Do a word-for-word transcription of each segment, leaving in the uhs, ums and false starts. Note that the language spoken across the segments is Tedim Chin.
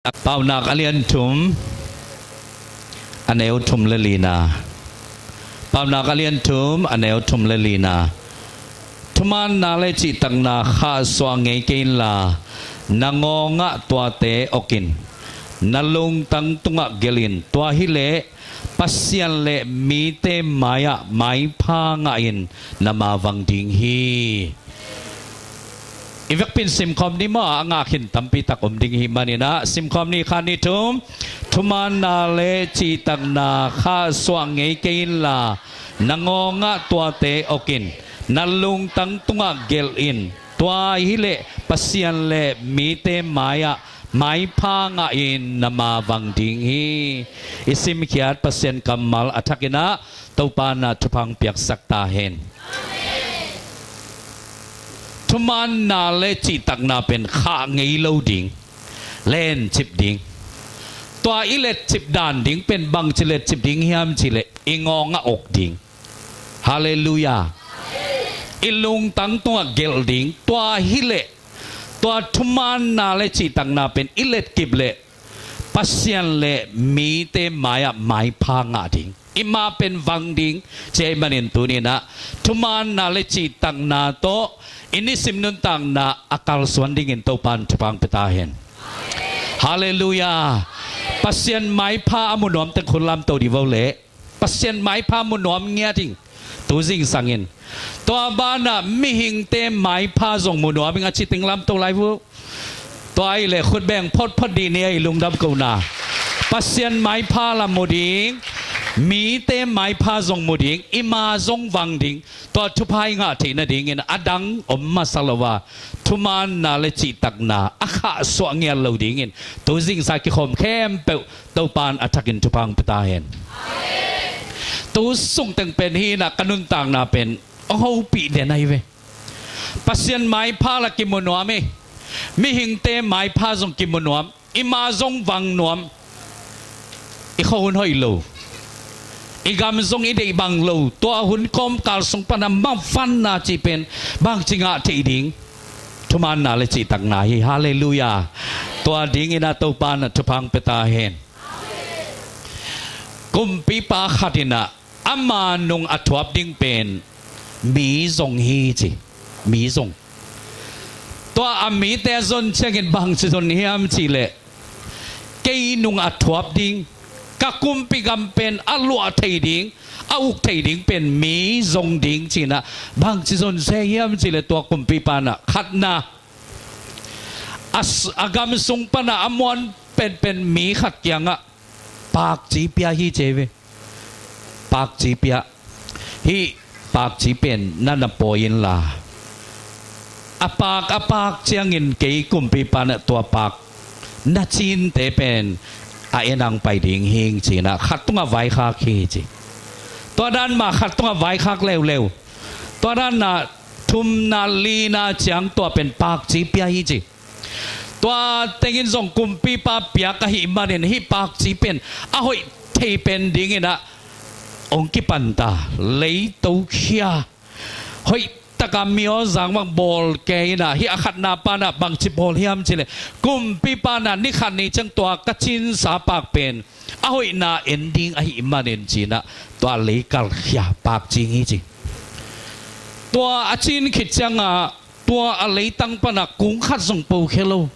Paunak a lian thum, a neu thum le lina. Paunak a lian thum, a neu thum le lina. Thumaanna le cihtakna khahsuah ngei kei inla, na ngawngah tuate okin, na lungtang tungah gelhin, tua hileh Pasian le mite mai-ah maipha ngahin na ma vang ding hi. I vekpi in simkhawm ni maw, a ngak khin tampitak om ding hi maninah simkhawm ni. Khat, nih, thum. Thumaanna le cihtakna khahsuah ngei kei inla, na ngawngah tuate okin, na lungtang tungah gelhin, tua hileh Pasian le mite mai-ah maipha ngahin na ma vang ding hi. I simkhiat Pasian kammal a thakinah Topa in thupha piaksak ta hen. Thumaanna le cihtakna pen khah ngei lo ding, lencip ding. Tua i lencip dan ding pen bangci lencip ding hiam cihleh i ngawngah uk ding. Halleluiah. I lungtang tungah gelh ding. Tua hileh tua thumaanna le cihtakna pen i lenkip leh Pasian le mite mai-ah maipha ngah ding. I ma pen vang ding. Tua ahih manin tuninah thumaanna le cihtakna tawh i nisim nuntakna a kalsuan dingin Topa in thupha pia ta hen. Halleluiah. Pasian maipha a mu nuam teng khut lamto dih vo leh. Pasian maipha mu nuam ngiat ing. Tu zingsangin tua banah mihingte maipha zong mu nuam ing a ci teng lamto lai vo. Tua ahih leh khut beng photphot dih ni, a i lungdam kohna. Pasian maipha la mu ding, mite maipha zong mu ding, i ma zong vang ding. Tua thupha i ngah theih nadingin a dang om masa lo a, thumaanna le cihtakna a khahsuah ngiat lo dingin tu zingsa kikhawm khempeuh Topa in a thakin thupha pia ta hen. Tu sung teng pen hinah ka nuntakna pen hong hopih den ahi ve. Pasian maipha la kimu nuam hi. Mihingte maipha zong kimu nuam. I ma zong vang nuam. I khuahun hoih lo, i gam zong i deih bang lo, tua hun kawmkal sung pana mavanna cih pen bangci ngah theih ding? Thumaanna le cihtakna hi. Halleluiah. Tua dinginah Topa in thupha pia ta hen. Kumpipa khat inah ama nung a thuap ding pen mi zong hi ci. Mi zong. Tua a mite a zon ciangin bangci zon hiam cihleh, kei nung a thuap ding, ka kumpi gam pen a luah thei ding, a uk thei ding pen mi zong ding cinah bangci zon se hiam cihleh, tua kumpipa inah khatna a gam sung pana a muan penpen mi khat kiangah pakci pia hi ci ve. Pakci pia. Hih pakci pen na na pawi inla, a pak a pak ciangin kei kumpipa inah tua pak na cinte pen a en ang pai ding hing cinah khat tungah vaikhak hi ci. Tua dan mah khat tungah vaikhak leuleu. Tua dan inah thumna lina ciang tua pen pakci pia hi ci. Tua tengin zong kumpipa piak ahih manin hih pakci pen a hoih thei pen dinginah hong kipanta, leito khia. Hoih taka mi aw zang bang bawl kei inah hih a khatna panah bangci bawl hiam cihleh, kumpipa inah ni khat ni ciang tua ka cinsa pak pen a hoihna en ding ahih manin cinah tua leikal khia pakci hi ci. Tua a cin khit ciangah tua a leitang panah kung khat zong po khia lo.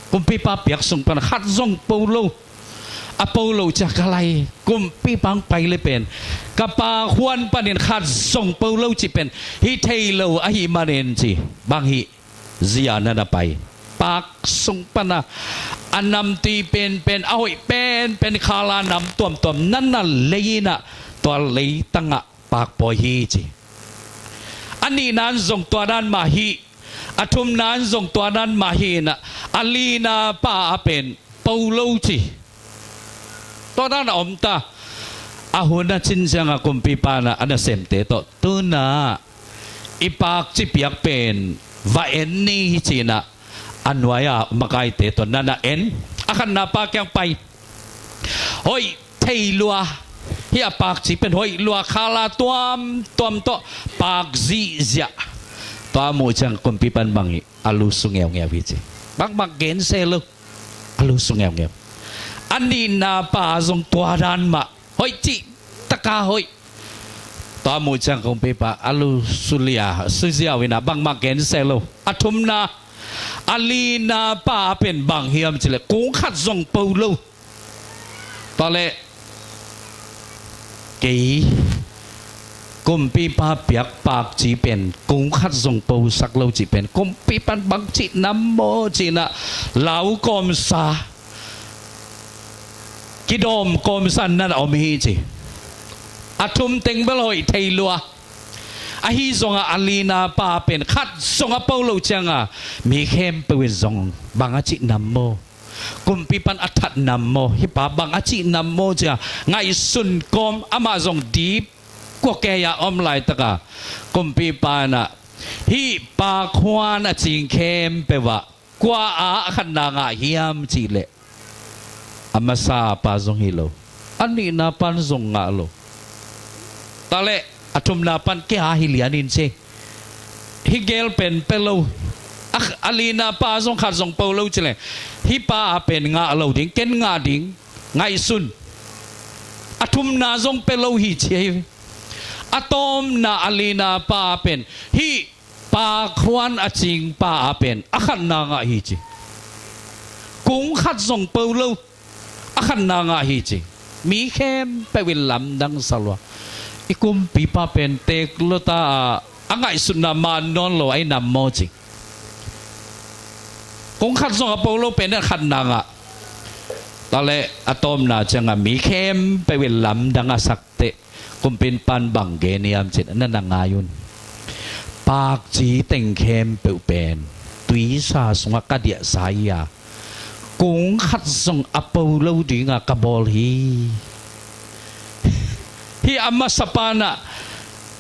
Kumpipa piak sung panah khat zong po lo. A po lo ciang ka lai, kumpipa hong pai le pen ka pak huan panin khat zong po lo cih pen hi thei lo ahih manin ci. Bang hih zia na na pai, pak sung pana a namtui penpen, a hoih penpen, khala nam tuamtuam na na lei inah tua leitangah pakpawi hi ci. A nihna in zong tua dan mah hi. A thumna in zong tua dan mah hi inah a lina pa a pen po lo ci. Tua dan a om ta. A hun a cin ciangah kumpipa inah a nasemte tawh, tunah i pakci piak pen va en ni hi cinah a nuai-a makaite tawh na na en. A khatna pa kiang pai. Hoih thei lua. Hih a pakci pen hoih lua, khala tuamtuam tawh pak zihziah. Tua a muh ciang kumpipa in bang hi, a lu su ngeungeu hi ci. bangmah gense lo. A lusu ngeungeu. A nihna pa zong tua dan mah hoih cih taka hoih. Tua muh ciang kongpipa a lusu lia, suziau inah bangmah gense lo. A thumna, a lina pa pen bang hiam cileh kung khat zong po lo. Tua leh kei kumpipa piak pakci pen kung khat zong posak lo cih pen kumpipan bangci nam maw cinah lau kawmsa, kidawm kawmsa nan a om hi ci. A thum teng bel hoih thei lua. Ahi zongah a lina pa pen khat zong a po lo cianga mi khempeuh in zong bang a cih nam maw? Kumpipan a that nam maw? Hih pa bang a cih nam maw cia ngaihsun kawm, amah zong dip kua kei-a om laitaka kumpipa inah hih pa khuan a cing khempeuh ah kua ah a khatna ngah hiam cihleh a masa pa zong hi lo, a nihna pan zong ngah lo. Taleh a thumna pan kia hi lianin ci. Hih gel pen pe lo. A, a lina pa zong khat zong po lo cileh hih pa a pen ngah lo ding, ken ngah ding, ngaihsun. A thumna zong pe lo hi ci hi. A tawmna a lina pa pen hih pa khuan a cing pa a pen a khatna ngah hi ci. Kung khat zong po lo, a khatna ngah hi ci. Mi khempeuh in lamdang sa lua. I kumpipa pen tek lota a, a ngaihsutna man nawn lo a i nam maw ci. Kung khat zong a po lo pen a khatna ngah. Taleh a tawmna cianga mi khempeuh in lamdang a sak teh kumpipan bang gen hiam cin na na ngai un. Pakci teng khempeuh pen tuisa sungah ka diahsa hi a, kung khat zong a po lo dinga ka bawl hi. Hih a masa panah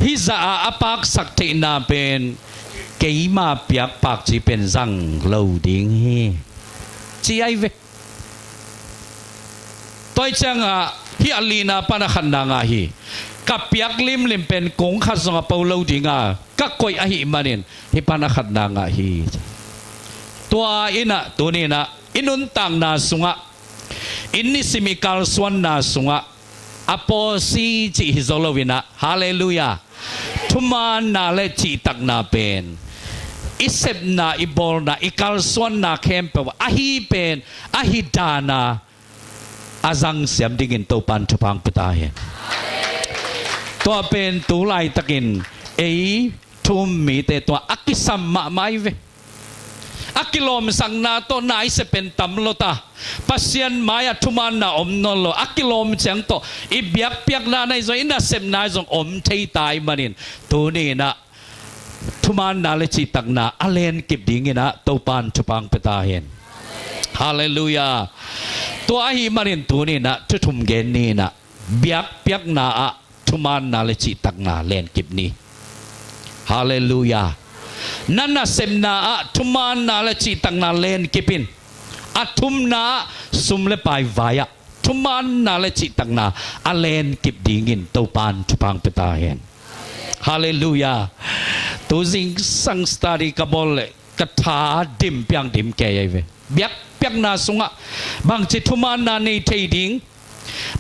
hih zah ah a paksak theihna pen keima piak pakci pen zang lo ding hi ci ai ve. Tua ciangah hih a lina pan a khatna ngah hi. Ka piak limlim pen kong khat zong a po lo dinga ka koih ahih manin hih pan a khatna ngah hi. Tua innah tuninah i nuntakna sungah, i nisim i kalsuanna sungah a pawsi cih hi zo loinah, halleluiah, thumaanna le cihtakna pen i sepna, i bawlna, i kalsuanna khempeuh ahi pen ahi dana a zangsiam dingin Topan thupha hong pia ta hen. Tua pen tu laitakin ei thu-um mite tua a kisam mahmah hi ve. A kilawmsakna tawh na i sep pen tam lota, Pasian mai-ah thumaanna om nawn lo. A kilawm ciang tawh i biakpiakna na i zong, i nasepna i zong om thei ta i manin tuninah thumaanna le cihtakna a lenkip dinginah Topan thupha hong pia ta hen. Halleluiah. Tua ahi manin tuninah thu thum gen ninah biakpiakna ah thumaanna le cihtakna lenkip ni. Halleluiah. Na nasepna ah thumaanna le cihtakna lenkip in, a thumna ah sum le pai vai-ah thumaanna le cihtakna a lenkip dingin Topan thupha hong pia ta hen. Halleluiah. Tu zingsang study ka bawl leh ka tha dim piang dim kei ahi ve. Biakpiakna sungah bangci thumaanna nei thei ding,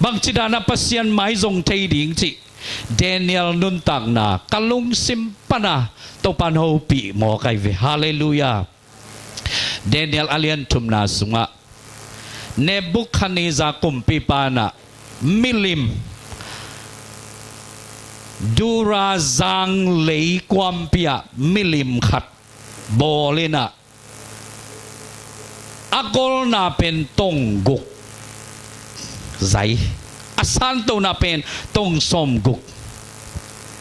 bangci dana Pasian mai zong thei ding cih Daniel nuntakna ka lungsim pana Topan hopih mawk ahi ve. Halleluiah. Daniel a lian thumna sungah Nebukhadnezzar kumpipa inah milim, Dura zang leikuampi ah milim khat bawl inah a golna pen tong guk zai, a santona pen tong sawm guk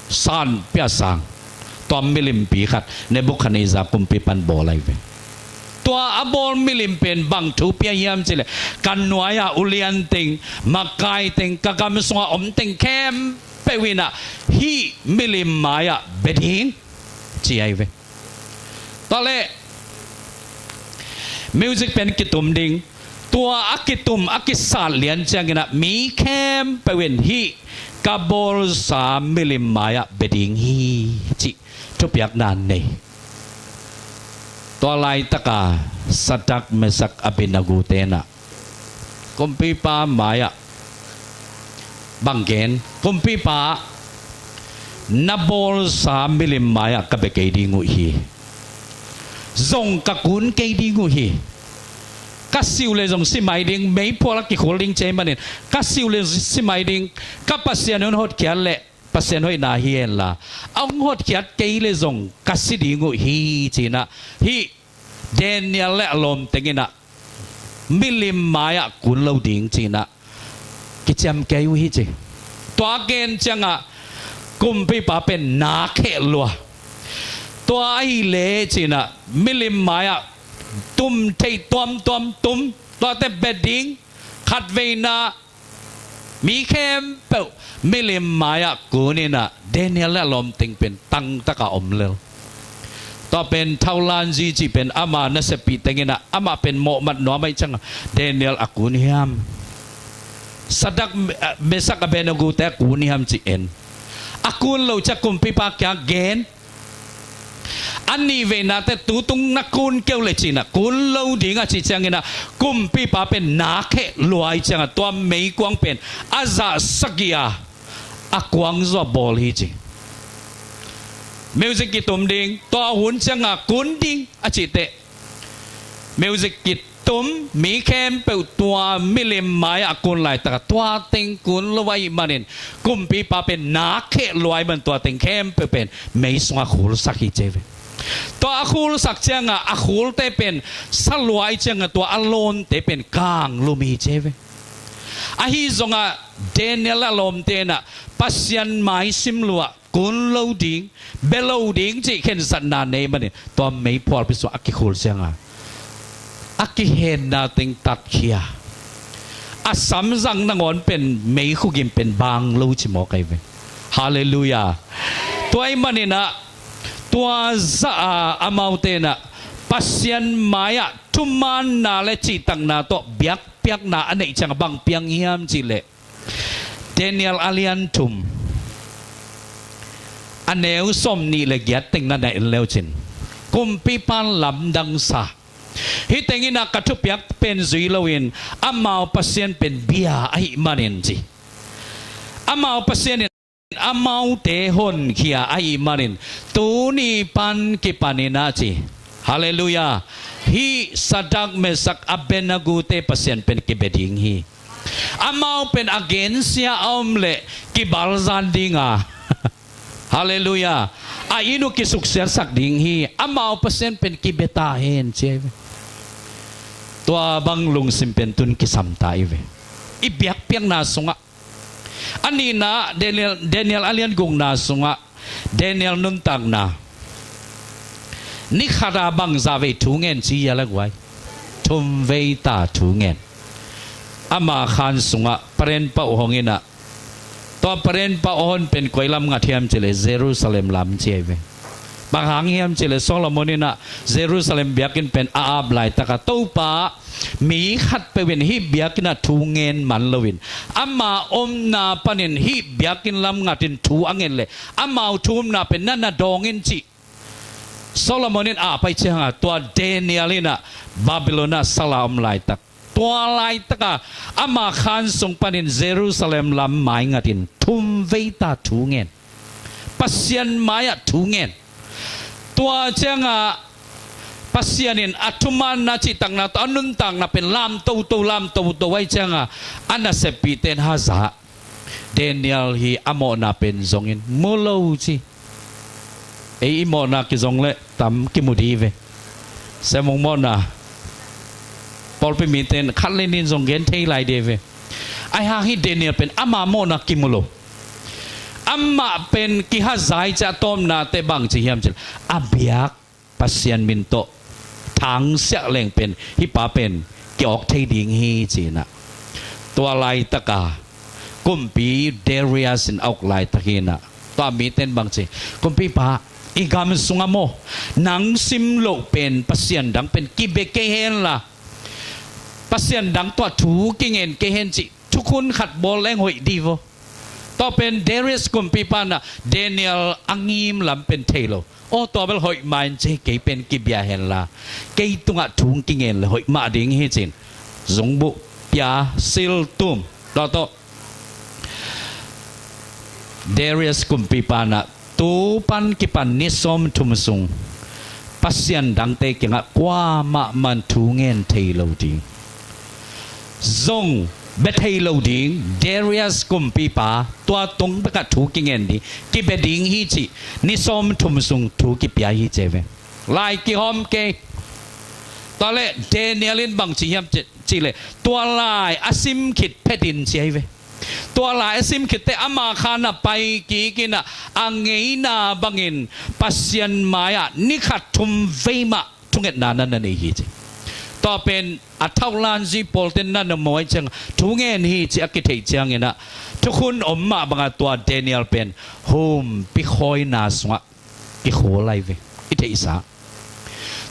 san pia sang, tua milimpi khat Nebukhadnezzar kumpipan bawl ahi ve. Tua a bawl milim pen bang thu pia hiam cileh, ka nuai-ah ulian teng, makai teng, ka gam sungah om teng khempeuh inah hih milim mai-ah bia ding ci ahi ve. Taleh music pen kitum ding. Tua a kitum a kisat lian cianginah mi khempeuh in hih ka bawlsa milim mai-ah bia ding hi cih thupiakna nei. Tua laitaka Sadrak, Mesak, Abednego tenah kumpipa mai-ah bang gen, kumpipa, na bawlsa milim mai-ah ka bia kei ding uh hi. Zong ka kun kei ding uh hi. Ka si uh leh zong si mai ding, meiphual a kikhul ding ci ahih manin, ka si uh leh si mai ding, ka Pasian hong hotkhiat leh Pasian hoihna hi henla, a hong hotkhiat kei leh zong ka si ding uh hi, ci-inah hih Daniel le a lawmte inah milim mai-ah kun lo ding ci-inah kiciam kei uh hi ci. Tua gen ciangah kumpipa pen na kheh lua. Tua ahih leh ci-inah milim mai-ah tum theih tuamtuam tum, tuate bia ding, khatveina mi khempeuh milim mai-ah kun inah Daniel le a lawmte pen tangtaka om lel. Tua pen Thaulanzi cih pen ama naseppih teng inah amah pen mawhmat nuam ahih ciangah Daniel a kun hiam, Sadrak, Mesak, Abednego te a kun hiam ci en. A kun lo ciah kumpipa kiang gen. A nihveina teh tutung na kun kei uh leh ci-inah kun lo ding a cih cianginah kumpipa pen na kheh lua ahih ciangah tua meikuang pen a zah sagih a a kuang zawh bawl hi ci. Music kitum ding, tua hun ciangah kun ding a cih teh music kitum, mi khempeuh tua milim mai-ah a kun laitakah tua teng kun lo ahih manin kumpipa pen na kheh lua ahih man tua teng khempeuh pen mei sungah khulsak hi ci ve. Tua a khulsak ciangah a khulte pen sa lua ahih ciangah tua a lawnte pen kanglum hi ci ve. Ahi zongah Daniel a lawmte inah Pasian mai sim lua, kun lo ding, bia lo ding cih khensatna nei manin tua meiphualpi sungah a kikhul ciangah a kihenna teng tatkhia, a samzang nangawn pen meikhu gim pen bang lo ci mawk ahi ve. Halleluiah. Tua ahih maninah tua zah a amaute inah Pasian mai-ah thumaanna le cihtakna tawh biakpiakna a neih ciangah bang piang hiam cih leh Daniel a lian thum, a neu sawmnih le giat teng na na en le uh cin, kumpipa lamdangsa, hih teng inah ka thupiak pen zui loin amau Pasian pen bia ahih manin ci, amau Pasian in amaute honkhia ahih manin tuni pan kipan inah ci, halleluiah, hih Sadrak, Mesak, Abednego te Pasian pen kibia ding hi. Amau pen a gensia a om leh kibalzan ding a, halleluiah, a inn uh kisuksiatsak ding hi. Amau Pasian pen kibia ta hen ci ahi ve. Tua bang lungsim pen tun kisam ta hi ve. I biakpiakna sungah, a nihna Daniel, Daniel a lian gukna sungah Daniel nuntakna, ni khata bangzah vei thu ngen ci hial a guai? Thum vei ta thu ngen. Ama khan sungah paren pauh hong inah, tua paren pauh hon pen koi lam ngat hiam cih leh Jerusalem lam ci ahi ve. Bang hang hiam cih leh Solomon inah Jerusalem biakinn pen a ap laitakah Topa, mi khatpeuh in hih biakinn ah thu ngen man loin ama omna panin hih biakinn lam ngatin thu a ngen leh amau thu omna pen na na dawng in cih Solomon in a ap ahih ciangah tua Daniel inah Babylon ah sal a om laitak, tua laitakah ama khan sung panin Jerusalem lam mai ngatin thum vei ta thu ngen. Pasian mai-ah thu ngen. Tua ciangah Pasian in a thumaanna cihtakna tawh a nuntakna pen lam toto, lam toto ahih ciangah a naseppihte in haza. Daniel hi a mawhna pen zongin mu lo ci. Ei i mawhna kizong leh tam kimu dih ve. Semung mawhna pawlpi mite in khat le nih in zong gen thei lai dih ve. Ahi hang hih Daniel pen ama mawhna kimu lo. Amah pen kihaza ahih ciah a tawpna teh bang ci hiam cih leh a biak Pasian min tawh thangsiah leng pen hih pa pen ki-awk thei ding hi ci-inah. Tua laitaka kumpi Darius in a uk laitak hi-inah tua mite in bang ci, kumpipa, i gam sungah maw, nang sim loh pen pasian dang pen kibia kei henla, pasian dang tawh thu kingen kei hen cih thukhun khat bawl leng hoih dih vaw. Tua pen Darius kumpipa in ah Daniel a ngim lam pen thei lo. Aw, tua bel hoih mah in ci, kei pen kibia henla, kei tungah thu kingen le hoih mah ding hi, ci-in zungbuh pia, sil tum. Tua tawh Darius kumpipa in ah tu pan kipan ni sawmthum sung pasian dangte kiangah kuamah man thu ngen thei lo ding, zong bia thei lo ding, Darius kumpipa tua tung bekah thu kingen ding, kibia ding hi, cih ni sawmthum sung thu kipia hi, ci ve. Lai kihawm kei. Tua leh Daniel in bang ci hiam ci, cih leh, tua lai a sim khit phetin, ci ahi ve. Tua lai a sim khit teh ama khan ah pai kik in ah, a ngeina bangin Pasian mai-ah ni khat thum vei mah thungetna na na nei hi, ci. Tua pen a thauhlan zi pawlte na na muai ciang thu ngen hi, ci a kitheih ciangin ah, thukhun om mah bangah tua Daniel pen humpi khawina sungah kikhul lai ve. I theihsa,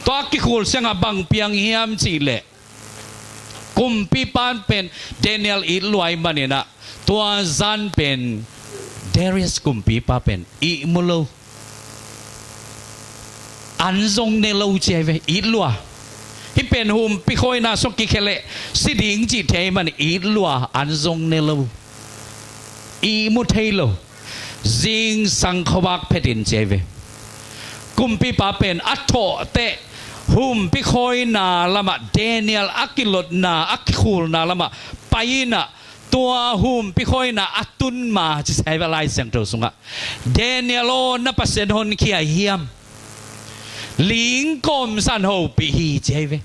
tua kikhul ciangah bang piang hiam cih leh, kumpipa pen Daniel it lua ahih manin ah, tua zan pen Darius kumpipa pen ihmu lo, an zong ne lo, ci ahi ve. It lua. Hih pen humpi khawina sung kikhel leh si ding cih thei ahih manin it lua, an zong ne lo, ihmu thei lo, zingsang khuavak phetin, ci ahi ve. Kumpipa pen a thawh teh humpi khawina lamah, Daniel a kilotna, a kikhulna lamah pai in ah, tua humpi khawina a tun ma, ci ahi ve, Lai Siangtho sungah. Daniel aw, na Pasian honkhia hiam? Ling kawmsan hopih hi, ci ahi ve.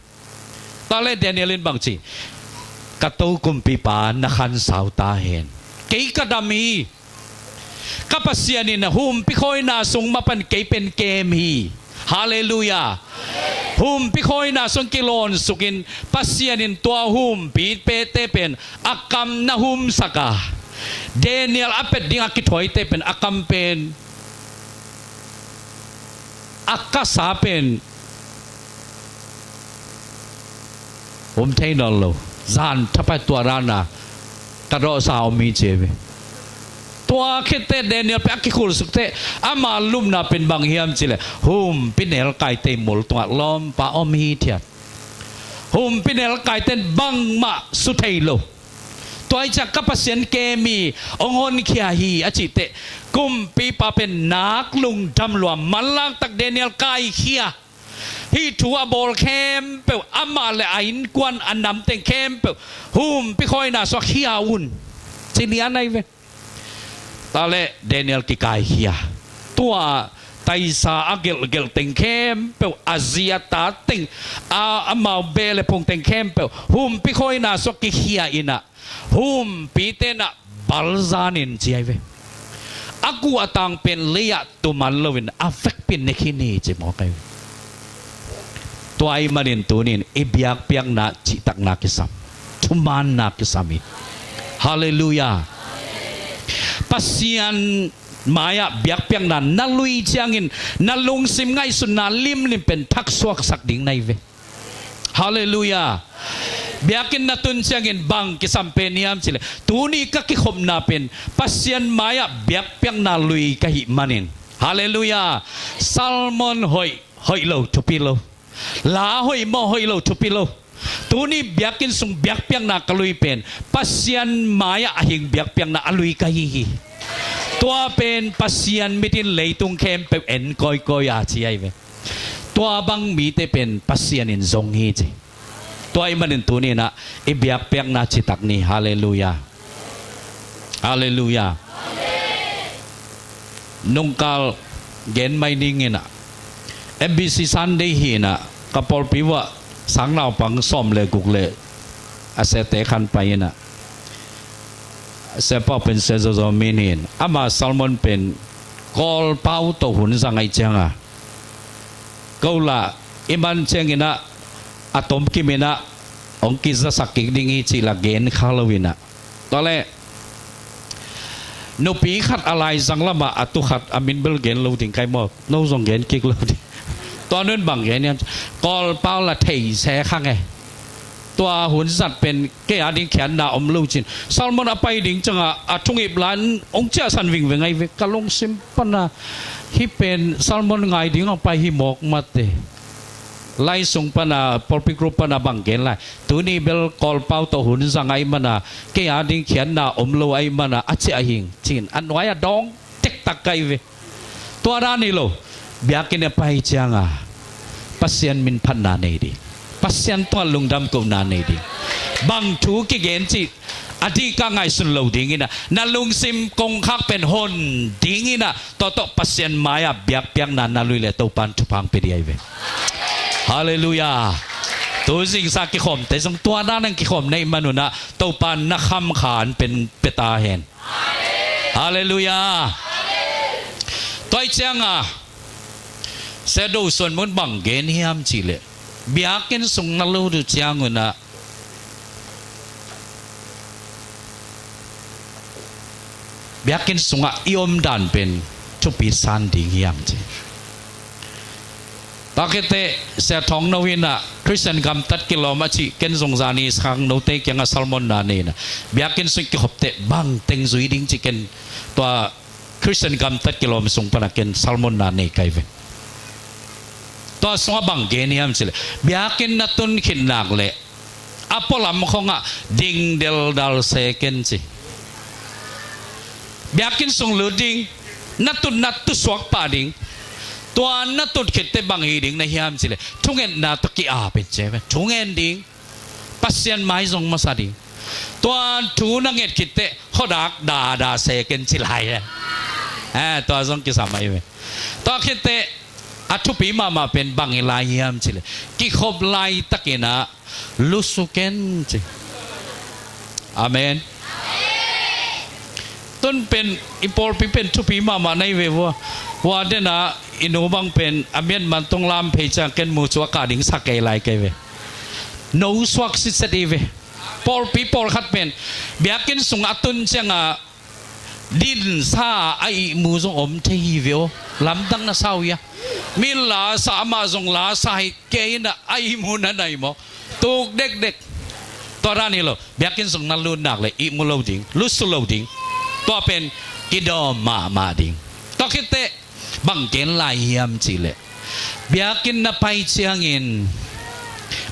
Tua leh Daniel in bang ci? Ka tokumpipa, na khansau ta hen. Kei ka dam hi. Ka Pasian in humpi khawina sung mah pan kei pen kem hi. Halleluiah. Humpi khawina sung kilawnsukin Pasian in tua humpite pen a kam na humsak a, Daniel a pet ding a kithuaite pen a kam pen, a kasa pen hum thei nawn lo. Zan thapai tua dan a ka dawhsa om hi, ci ve. Tua khit teh Daniel pen a kikhulsuk teh, ama lupna pen bang hiam cih leh, humpi nelkaite mul tungah lawmpa om hithiat. Humpi nelkaite in bangmah su thei lo. Tua ahih ciang ka Pasian kem hi, hong honkhia hi, a cih teh, kumpipa pen nak lungdam lua, manlangtak Daniel kaikhia. Hih thu a bawl khempeuh, amah leh a innkuan, a nam teng khempeuh humpi khawina sungah khia un, ci lian ahi ve. Tua leh Daniel kikaikhia. Tua taisa a gelhgelh teng khempeuh, a zi a ta teng, a, amau beh leh phung teng khempeuh humpi khawina sungah kikhia in ah, humpite in ah balzanin, ci ahi ve. A guh a tang pen lei-ah tu man loin a vekpi-in ne khin hi, ci mawk ahi ve. Tua ahih manin tuni-in i biakpiakna cihtakna kisam, thumaanna kisam hi. Halleluiah. Pasian mai-ah biakpiakna na lui ciangin na lungsim ngaihsutna limlim pen thaksuaksak ding na hi ve. Halleluiah. Biakinn na tun ciangin bang kisam pen hiam cih leh, tuni ka kikhopna pen Pasian mai-ah biakpiakna lui ka hih manin. Halleluiah. Sermon hoih, hoih lo, thupi lo. La hoih maw, hoih lo, thupi lo. Tuni biakinn sung biakpiakna ka lui pen Pasian mai-ah a hing biakpiakna a lui ka hi hi. Tua pen Pasian mit in leitung khempeuh en kawikawi a, ci ahi ve. Tua bang mite pen Pasian in zong hi, ci. Tua ahih manin tuni-in ah i biakpiakna citak ni. Halleluiah. Halleluiah. Nungkal gen mai ning in ah, M B C Sunday hi in ah, ka pawlpi uah sang naupang sawm leh guk leh a sete khan pai in ah, sia pau pen Sia Zo Zo Min hi in, ama sermon pen Kawl pau tawh hun zang ahih ciangin, ko lah i man ciangin ah, a tomkim in ah hong kizasak kik ding hi, cih lah gen kha lo in ah. Tua leh nupi khat a laizang lamah a tu khat, a min bel gen lo ding ka hi maw, no zong gen kik lo ding. Tua nu in bang gen hiam, Kawl pau lah thei se kha nge. tua hun zat pen kei a ding khiatna om lo cin. Salmon a pai ding ciangah a thungip lan ong ciahsan vingveng ahi ve. Ka lungsim pana hih pen salmon ngai ding a pai hi mawk mate. Lai sung pana pawlpi group pana bang gen lai. Tuni bel Kawlpau tawh hun zang ahi mana kei a ding khiatna om lo ahi mana a ciah hing cin a nuai a dawng tektak ka hi ve. Tua dan hi lo. Biakinn a pai cianga Pasian min phatna nei ding. Pasian tungah lungdam kohna nei ding. Bang thu kigen cih a dika ngaihsun lo ding ina, na lungsim kongkhak pen hon ding ina, tua tawh Pasian mai-ah biakpiakna na lui le Topan thupha pia ding ahi ve. Halleluiah. Tu zingsa kikhawmte zong tua dan ang kikhawm na hih manunah Topan na khamkha an pen pia ta hen. Halleluiah. Tua hi cianga Sia Do Suan Mun bang gen hiam cihleh, biakinn sung na lut uh ciangunah biakinn sungah i omdan pen thupi san ding hiam ci. Tua khitteh Sia Thawng No inah Christian gamtat kilawm a cih ken zong zani sang note kiangah salmonna nei inah biakinn sung kikhopteh bang teng zui ding ci ken tua Christian gamtat kilawm sung pana ken salmonna nei kai ve. Tua sungah bang gen hiam cileh, biakinn na tun khit nak leh a pualam khongah ding deldal se ken ci. Biakinn sung lut ding, na tut na tusuak pah ding. Tua na tut khitteh bang hi ding na hiam cileh, thungetna tawh ki-ap in ci ve. Thungen ding, Pasian mai zong masa ding. Tua thu na nget khitteh khuadak dada se ken ci lai e. Eh, tua zong kisam ahi ve. Tua khitteh a thupi mahmah pen bang hi lai hiam cileh, kikhop laitakinah lusu ken ci. Amen. Tun pen i pawlpi pen thupi mahmah na hi ve vua. Hua dena i nu bang pen a mianman tung lam phei ciang ken mu cu a kah ding sa kei lai kei ve. No suak sitset hi ve. Pawlpi pawlkhat pen biakinn sung a tun cianga dinsa a ihmu zong om thei hi ve aw. Lamdang na sa uh hia? Min lasa amah zong lasa hi kei inah a ihmu na nai maw? Tuk dekdek. Tua dan hi lo. Biakinn sung na lut nak le ihmu lo ding, lusu lo ding. Tua pen kidawm mahmah ding. Tua khitteh bang gen lai hiam cihleh, biakinn na pai ciangin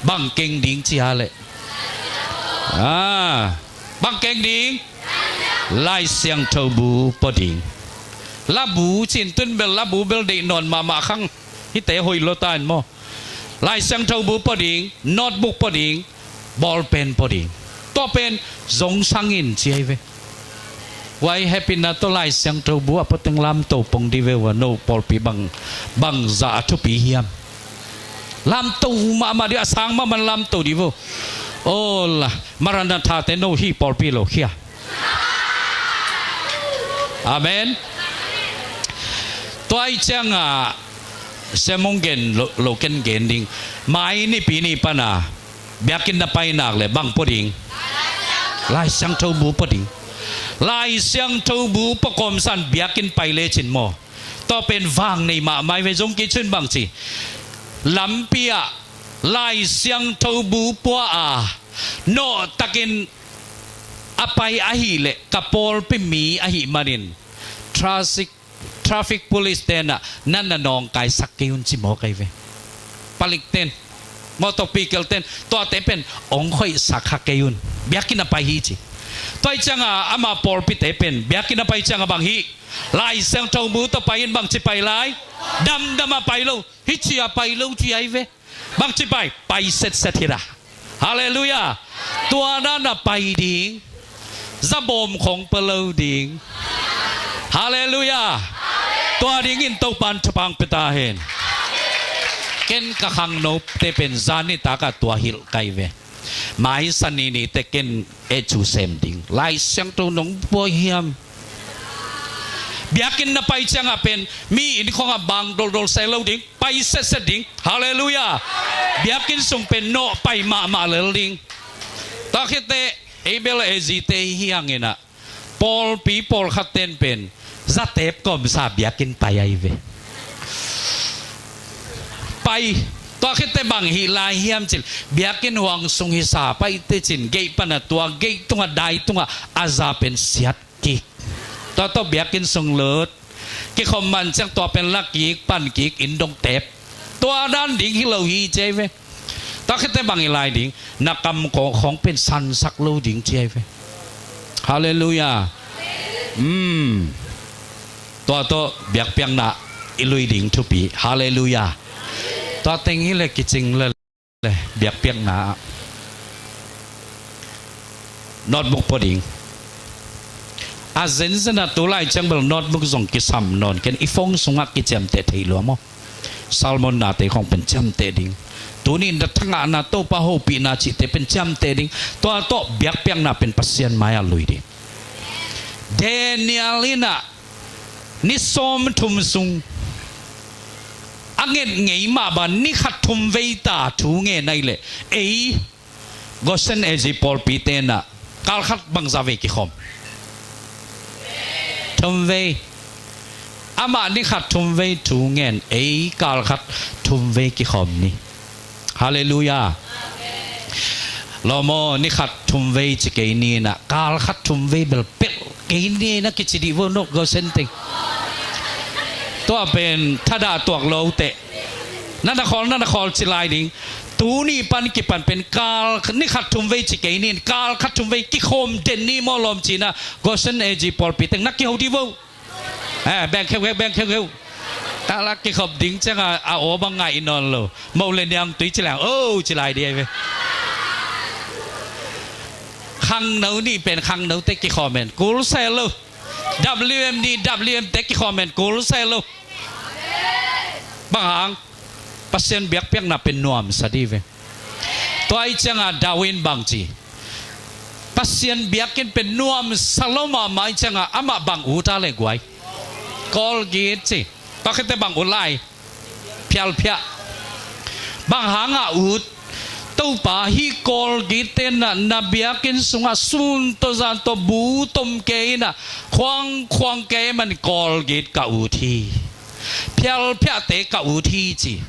bang keng ding cia leh, ah, bang keng ding? Lai Siangtho bu pua ding. Labu cin tun bel, labu bel deih nawn mahmah khang. Hihte hoih lo ta in maw? Lai Siangtho bu pua ding, notebook pua ding, ball pen pua ding. Tua pen zong sangin ci ahi ve. Wai happy na tawh Lai Siangtho bu a pua teng lamto pong di ve ua, no pawlpi bang, bang zah a thupi hiam? Lamto mahmah di, a sang mahmah lamto di vo. Aw la, Maranatha te no hi pawlpi lo khia. Amen. Tua i cianga Sia Mung gen lo, lo ken gen ding. Mai nipi ni pana biakinn na pai nak le bang pua ding? Lai Siangtho bu pua ding. Lai Siangtho bu pua kawmsan biakinn pai lecin maw? Tua pen vang nei mahmah hi ve. Zong kicin bang ci, lampi ah Lai Siangtho bu pua a nawhtakin a pai ahileh ka pawlpi mi ahih manin traffic, traffic police tenah nan na nawngkaisak kei un ci mawk ahi ve. Palik ten, mawtaw pikel ten, tuate pen ong khoihsak kha kei un. Biakinn a pai hi ci. Tua hi cianga ama pawlpite pen biakinn a pai cianga bang hi? Lai Siangtho bu tawh pai in bang ci pai lai? Damdam a pai lo. Hi ci a pai lo ci ahi ve. Bang ci pai? Pai setset hi da. Halleluiah. Tua dan a pai ding. Zabawm khong pua lo ding. Halleluiah. Tua dingin Topan thupha pia ta hen. Ken ka khangnote pen zan nitak ah tua hilh kai ve. Mai Sani ni te ken e cu sem ding. Lai Siangtho nong pua hiam? Biakinn na pai ciangah pen mi inn khongah bang doldol se lo ding. Pai setset ding. Halleluiah. Biakinn sung pen nawh pai mahmah lel ding. Tua khitteh ei bel ei zite hi hanginah pawlpi pawlkhat ten pen zatep kawmsa biakinn pai ahi ve. Pai, Tua khit teh bang hih lai hiam cih leh, biakinn huang sung hisa paih teh cin, gate pan a tua, gate tungah, dai tungah a za pen siat kik. Tua tawh biakinn sung lut, kikhop man ciang tua pen la kik, pan kik, inn dong tep. Tua dan ding hi lo hi ci ahi ve. Tua khit teh bang hi lai ding, na kam khawng pen sansak lo ding ci ahi ve. Halleluiah. Hmm. Tua tawh biakpiakna i lui ding thupi. Halleluiah. Tua teng hi leh kicing lel. Biakpiakna ah notebook pua ding. A zenzen a tu lai ciang bel notebook zong kisam nawn ken, i phone sungah kiciamteh thei lua maw. Sermon nate khawng pen ciamteh ding. Tuni in na thangahna, Topa hopihna cihte pen ciamteh ding. Tua tawh biakpiakna pen Pasian mai-ah lui ding. Daniel in ah ni sawmthum sung a nget ngei mah bang ni khat thum vei ta thu ngen ahih leh, ei Goshen A G pawlpi te in ah kal khat bangzah vei kikhawm? Thum vei. Amah ni khat thum vei thu ngen, ei kal khat thum vei kikhawm ni. Halleluiah. Lawm aw, ni khat thum vei ci kei ni in ah, kal khat thum vei bel pelh kei ni na kici dih vo, no Goshen teng. Tua pen thadah tuak lo teh. Na na khawl, na na khawl ci lai ding. Tuni pan kipan pen kal, ni khat thum vei ci kei ni in, kal khat thum vei kikhawm den ni maw lawm ci in ah, Goshen A G pawlpi teng na kiho dih vo. Eh, beng kheukheu, beng kheukheu. Kal khat kikhop ding ciang a, a aw bang ngah i nawn lo. Moh le niangtui ci leng, oh, ci lai dih ahi ve. Khangno nih pen khangnote kikhawm in kul se lo. W M nih W M te kikhawm in kul se lo. Bang hang? Pasian biakpiakna pen nuamsa dih ve. Tua ahih ciangin David in bang ci? Pasian biakinn pen nuamsa lo mahmah ahih ciangin amah bang ut a leh guai? Colgate ci. Tua khit teh bang ut lai? Phialphiah. Bang hangah ut? Topa, hih Colgate te na, na biakinn sungah sun tawh zan tawh bu tom kei in ah, khuang khuang kei man Colgate ka ut hi. Phialphiahte ka ut hi ci.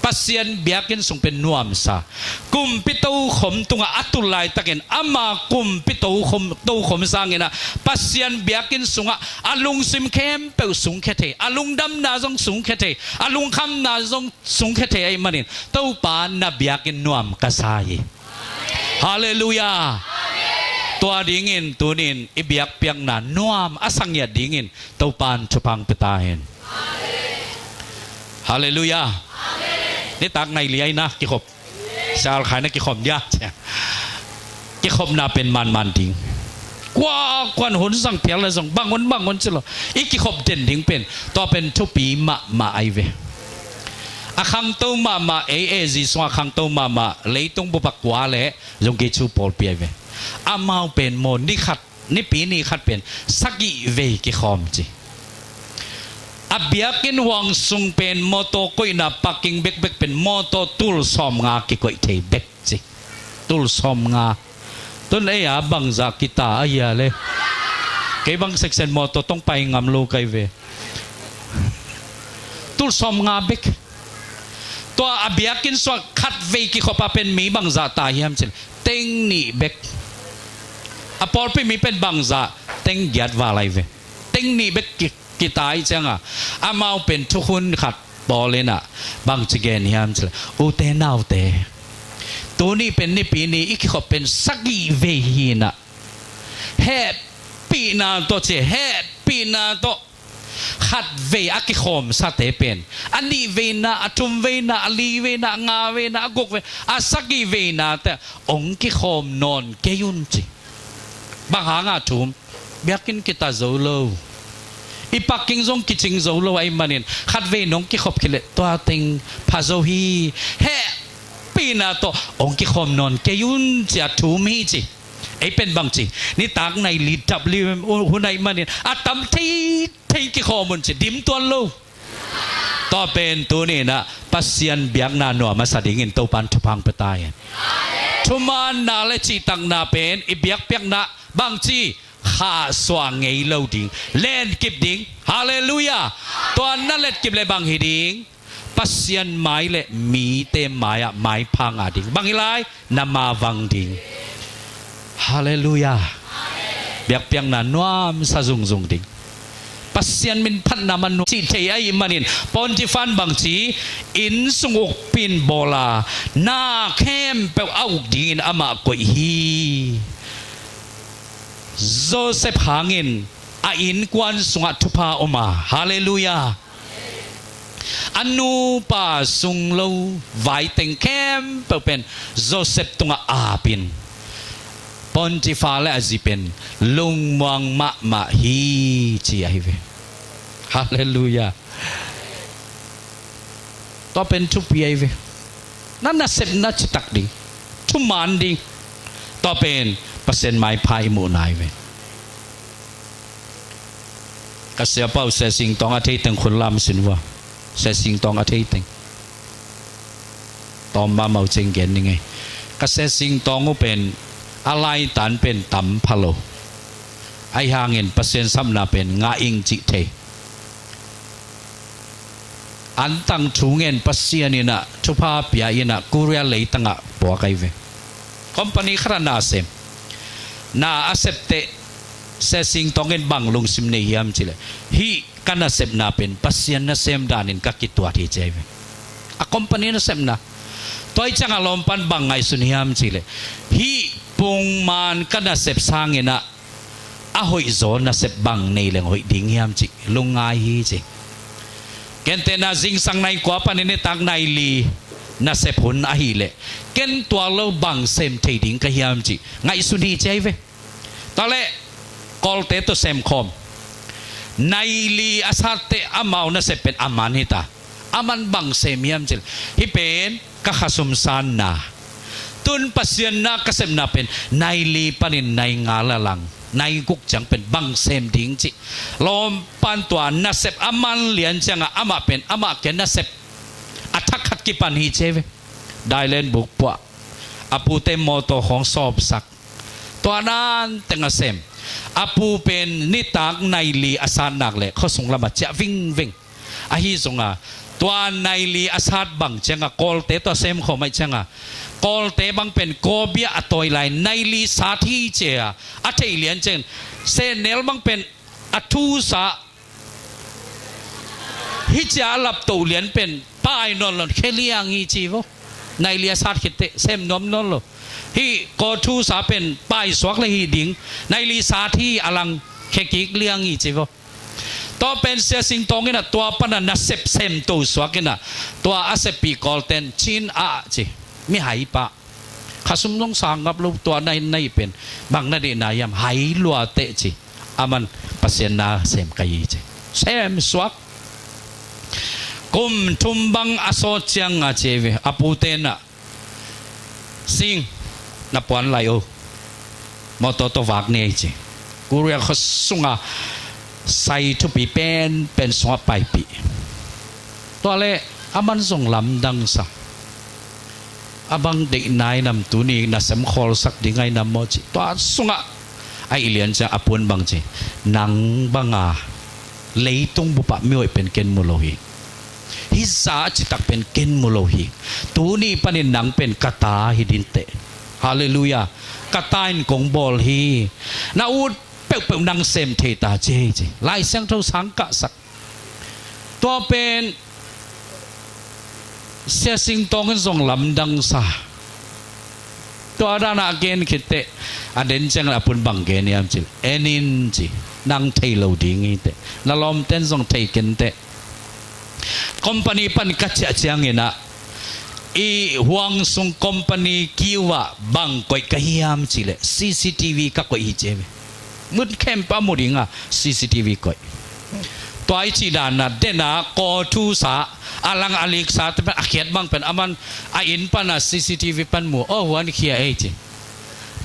Pasian biakinn sung pen nuamsa. Kumpi tokhom tungah a tun laitakin ama kumpi tokhom, tokhom sangin ah Pasian biakinn sungah a lungsim khempeuh sungkhia thei, a lungdamna zong sungkhia thei, a lungkhamna zong sungkhia thei ahih manin Topa, na biakinn nuam ka sa hi. Halleluiah. Tua dingin tuni in i biakpiakna nuam a sa ngiat dingin Topa'n thupha pia ta hen. Halleluiah. Nitak nai li a inn ah kikhop, sialkhai na kikhawm dia, kikhopna pen manman ding. Kua kuan hun zang phial le zong bang hun bang hun ci lo, i kikhop den ding pen, tua pen thupi mahmah ahi ve. A khangto mahmah, ei A G sungah khangto mahmah, leitung bup a kua le Zung Kei Chu pawlpi ahi ve. Amau pen maw, ni khat, Nipi ni khat pen sagih vei kikhawm ci. A biakinn huang sung pen mawtaw koihna parking bekbek pen mawtaw tul sawmnga kikoih thei bek ci. Tul sawmnga. Tun ei a bangzah kita a hia le. Kei bang section mawtaw tong pai ngam lo kai ve. Tul sawmnga bek. Tua a biakinn sungah khat vei kikhop a pen mi bangzah ta hiam cih leh teng nih bek. A pawlpi mi pen bangzah, teng giat val ahi ve. Teng nih bek ki, kita ahih ciangin amau pen thukhun khat bawl in ah bangci gen hiam cih leh, ute naute, tuni pen Nipi ni i kikhop pen sagih vei hi in ah, hehpihna tawh ci, hehpihna tawh khat vei a kikhawmsate pen a nih veina, a thum veina, a li veina, a nga veina, a guk veina, a sagih veina teh hong kikhawm nawn kei un ci. Bang hangah thum? Biakinn kita zo lo, i parking zong kicing zo lo ahih manin khat vei nong kikhop khit leh tua teng pha zo hi. Hehpihna tawh hong kikhawm nawn kei un ci a thum hi ci. Ei pen bangci, nitak nai li W M hun ahih manin a tam thei thei kikhawm un ci, dim tuan lo. Tua pen tuni in ah Pasian biakna nuam a sa dingin Topa'n thupha pia ta hen. Thumaanna le cihtakna pen i biakpiakna bangci, khahsuah ngei lo ding, lenkip ding. Halleluiah. Tua na letkip leh bang hi ding? Pasian mai le mite mai-ah maipha ngah ding. Bang hi lai? Na mavang ding. Halleluiah. Biakpiakna nuamsa zungzung ding. Pasian min phatna man nuam cih thei ahih manin Pontifa in bangci, inn sung ukpi in bawl a, na khempeuh a uk dingin amah koih hi. Josef hangin a innkuan sungah thupha om a. Halleluiah. A nupa sunglo vaiteng khempeuh pen Josef tungah apin, Pontifa le a zi pen lungmuang mahmah hi, ci ahi ve. Halleluiah. Tua pen thupi ahi ve. Na nasepna citak ding, thuman ding. Tua pen Pasian maipha i muhna ahi ve. Ka siapa uh Sia Sing Tawng a thei teng khut lam sin vua. Sia Sing Tawng a thei teng. Tawm mahmah uh ceng gen ning ei. Ka Sia Sing Tawng uh pen a laitan pen tam pha lo. Ahi hangin Pasian sapna pen ngah ing cih thei. Antang thu ngen Pasian in ah thupha pia in ah Korea leitangah puak ahi ve. Company khat ah na sem. Na a sep teh Sia Sing Tawng in bang lungsim nei hiam cih leh, hih ka nasepna pen Pasian nasem danin ka kituat hi, ci ahi ve. A company nasepna. Tua ahih ciangah lawmpan bang ngaihsun hiam cih leh, hih pungman ka nasep sangin ah a hoihzaw nasep bang nei leng hoih ding hiam cih lungngai hi, ci. Gentehna zingsang nai kua panin nitak nai li nasep hun ahih leh, ken tua lo bang sem thei ding ka hiam cih ngaihsun hi, ci ahi ve. Tua leh Kawlte tawh sem khawm. Nai li a sat teh amau nasep pen a man hi ta. A man bang sem hiam cih leh, hih pen ka khasum sanna. Tun Pasian na ka sepna pen nai li panin nai nga la lang, nai guk ciang pen bang sem ding cih. Lawmpan tua nasep a man lian ciangah amah pen amah kia nasep a thak khat kipan hi, ci ahi ve. Dailen buk puah. A pute mawtaw khawng sawpsak. Tua nan teng a sem. A pu pen nitak nai li a sat nak leh khuasung lamah ciah vingveng. Ahi zongah tua nai li a sat bang ciangah Kawlte tawh sem khawm ahih ciangah, Kawlte bang pen kawbia a tawi lai nai li sat hi, ci a a theih lian ciangin, Sennel bang pen a thusa, hih ci a a laptoh lian pen pai nawn lo, khia liang hi, ci vo. Nai li a sat khit teh sem nuam nawn lo. Hih kaw thusa pen pai suak le hih ding, nai li sat hi, a lang khia kik liang hi, ci vo. Tua pen Sia Sing Tawng in ah tua pan ah nasep semto suak in ah, tua a seppih Kawlten Chin ah, ci. Mihai pa. Khasum zong sang ngap lo, tua na inn na ih pen bang na deihna hiam, hai lua teh, ci. Aman Pasian na sem ka hi, ci. Sem suak. Kum thum bang a sawt ciangah, ci ahi ve, a pute in ah, Sing, na puan lai o. Mawtaw tawh vak ni ei, ci. Korea khua sungah sai thupi penpen sungah paipih. Tua leh a man zong lamdang sa. A bang deihna hi nam, tuni nasem khawlsak ding ahi nam maw, ci. Tua sungah a ih lian ciang a puan bang ci, nang banga leitung bupah mihoih pen ken mu lo hi. Hih zah a citak pen ken mu lo hi. Tuni panin nang pen ka ta hi ding teh. Halleluiah. Ka ta in kong bawl hi. Na ut peuhpeuh nang sem thei ta, ci hi, ci. Lai Siangtho sang kahsak. Tua pen Sia Sing Tawng in zong lamdang sa. Tua dan a gen khit teh, a den ciangin a pun bang gen hiam cih leh, en in, ci. Nang thei lo ding hi teh. Na lawmten zong thei ken teh. Company pan ka ciah ciangin ah, i huang sung company kiu ah bang koih ka hiam cih leh, C C T V ka koih hi, ci hi. Mun khempeuh a mu ding a C C T V koih. Tua i cih dan a, den a kaw thusa, a lang a liksa te pen, a khiat bang pen, a man a inn pan a C C T V pan mu, aw, huan khia ei, ci.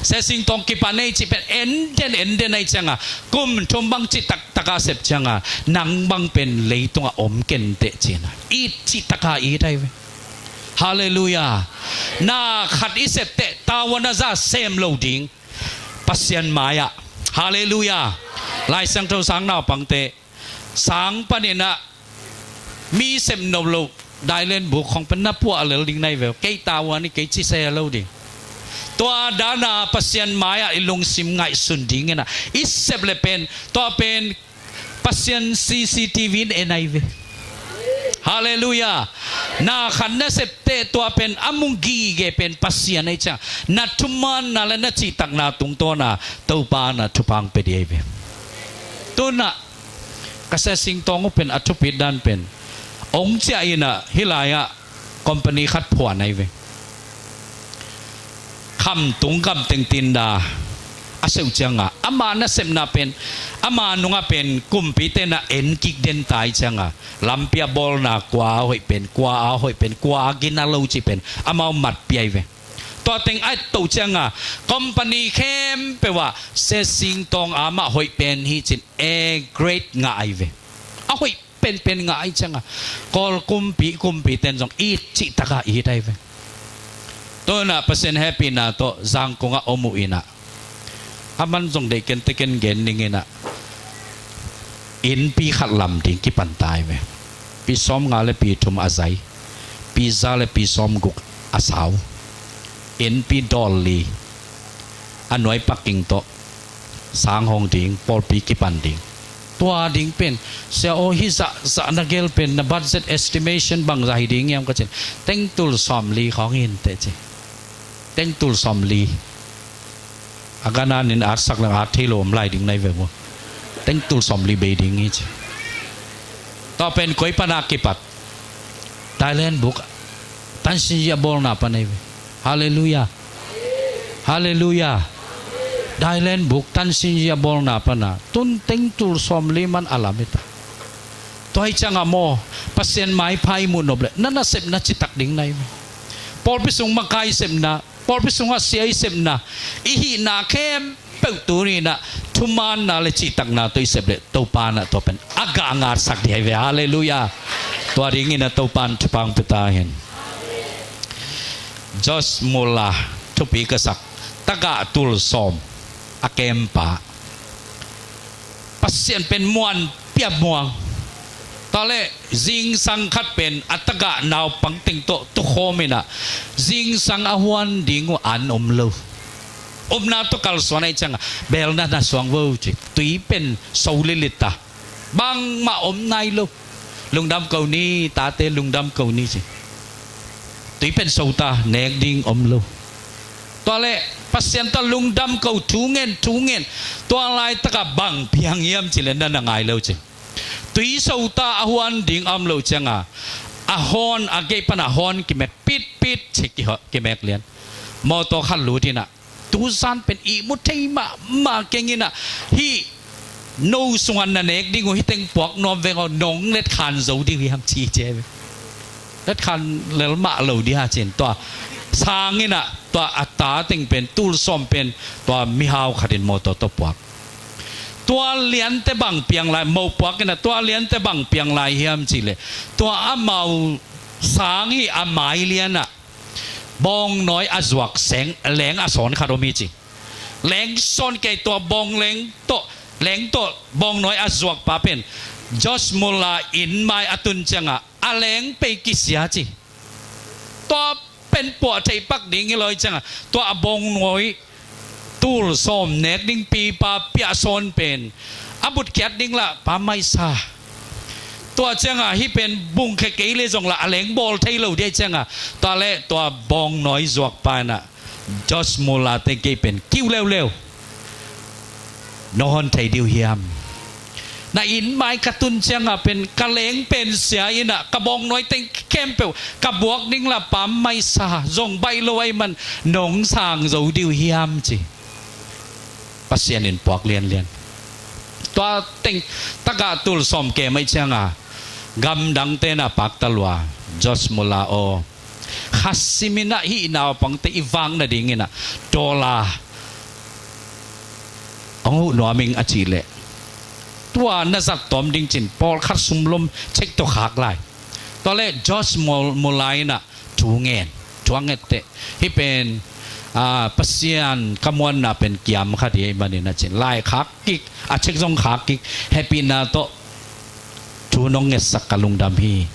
Sia Sing Tawng kipan ei, ci pen, en den, en den ei ciang a, kum thum bang cih taktak a sep ciang a, nang bang pen leitung ah om ken teh, ci na. It cih tak a it ahi ve. Halleluiah. Na khat i sep teh, tavuan a za sem lo ding. Pasian mai-ah. Halleluiah. Lai Siangtho sang naupangte, sang panin ah mi sem nop loh, Dailen buk khong pen na puah lel ding nai ve. Kei tavuan i kei ci se lo ding. Tua dana Pasian mai-ah i lungsim ngaihsun dingin ah i sep le pen, tua pen Pasian C C T V in en ai ve. Halleluiah. Na khat na septe tua pen a mu gige pen Pasian ai ciang, na thumanna le na cihtakna tungtawna Topa na thupha hong pia ding ai ve. Tuna ka sia singtawng uh pen a thupit dan pen, ong ciah inah hih lai-ah company khat phuan ai ve. Khamtung kamteng tinda a seuh cianga ama nasepna pen, ama nungah pen kumpite na en kik den tai cianga, lampi a bawlna kua a hoih pen, kua a hoih pen, kua a gina lo ci pen amau matpih ai ve. Tua teng a et toh cianga company khempeuh ah sia singtawng amah hoih pen hi cin A grade ngah ai ve. A hoih penpen ngah ai cianga Kawl kumpi, kumpi ten zong it cihtakah it ai ve. Tuna Pasian hehpihna tawh Zangkong ah om uh inah, aman zong deih ken teken gen ning inah, innpi khat lam ding kipan ta ai ve. Pi sawmnga le pi thum a zai, pi za le pi sawmguk a sau, innpi dawl li, a nuai paking tawh sang hong ding, pawlpi kipan ding. Tua ding pen, sia aw, hih zahzah na gel pen, na budget estimation bangzah hi ding hiam ka cin, tengtul sawmli khawng hi inteh ci. Tengtul sawmli. A gananin atsak le at thei lo om lai ding nai ve maw. Tengtul sawmli bei ding hi ci. Tua pen koi pana kipat? Thailand buk Tansinyi a bawlna pan ai ve. Halleluiah. Halleluiah. Thailand buk Tansinyi a bawlna pana tun tengtul sawmli man a lam hi ta. Tua hi cianga maw, Pasian maipha i muh nop le na nasepna citak ding nai ve. Pawlpi sung makai sepna, pawlpi sungah sia i sepna, i hihna khempeuh tuninah thumaanna le cihtakna tawh i sep leh Topa nah tua pen a gah ngatsak ding hi ve. Halleluiah. Tua dinginah Topa in thupha hong pia ta hen. Josh Muller thupi ka sak, tagah tul sawm a kempa, Pasian pen muan pia muang. Tua le zingsang khat pen a tagah naupang teng tawh tukhawm inah zingsang a huan ding uh an om lo. Upna tawh kalsuan ai cianga, belna na suang vo ci. Tui pen so lilit ta. Bangmah om nai lo. Lungdam ko ni, tate, lungdam ko ni ci. Tui pen so ta, nek ding om lo. Tua le Pasian tawh lungdam ko, thu ngen, thu ngen. Tua laitakah bang piang hiam ci le na na ngai lo ci. Tui so ta, a huan ding a om lo cianga, a hawn, a gei pana hawn kimek pitpit ci, kimek lian. Mawtaw khat lut inah, tuzan pen ihmu thei mahmah keng inah, hih no sungah na nek ding uh hih teng puak nuam veng aw, nong letkhan zo ding uh hiam ci ci ai ve. Letkhan lel mah lo ding ha cin, tua sang inah tua a ta teng pen, tul sawm pen tua mihau khatin mawtaw tawh puak. Tua liante bang piang lai, mo puak inah tua liante bang piang lai hiam ci le, tua amau sang hih a mai lianah bawngnawi a zuak seng leng a sawn khat om hi ci. Leng sawn kei, tua bawng leng tawh, leng tawh bawngnawi a zuakpa pen Josh Muller inn mai a tun ciangah a leng pei kisia ci. Tua pen puah theih pak ding hi lo hi ciangah tua a bawngnawi tul sawm nek ding pipa piah sawn pen a butkhiat ding lah pammaih sa. Tua ciangah hih pen bungkhia kei le zong lah a leng bawl thei lo ding hi ciangah, tua le tua bawngnawi zuakpa inah, Josh Muller te, kei pen kiu leuleu, no hon thei ding uh hiam? Na inn mai ka tun ciangah pen ka leng pen sia inah ka bawngnawi teng khempeuh ka buak ding lah pammaih sa, zong baih lo ahih man nong sang zo ding uh hiam ci. Pasian in puak lianlian. Tua teng tagah tul sawm kem ahih cianga gamdang tenah pakta lua, Josh Muller aw, khasim inah hih naupangte i vak nadinginah dollar hong huh nuam ing a cih leh, tua na zat tawm ding cin pawlkhat sumlum cek tawh khak lai. Tua le Josh Mul-, Muller inah thu ngen, thu a ngetteh. Hih pen, ah, Pasian ka muanna pen kiam khat hi ahih manin a cin, lai khak kik, a cek zong khak kik, hehpihna tawh thu nong ngetsak ka lungdam hi.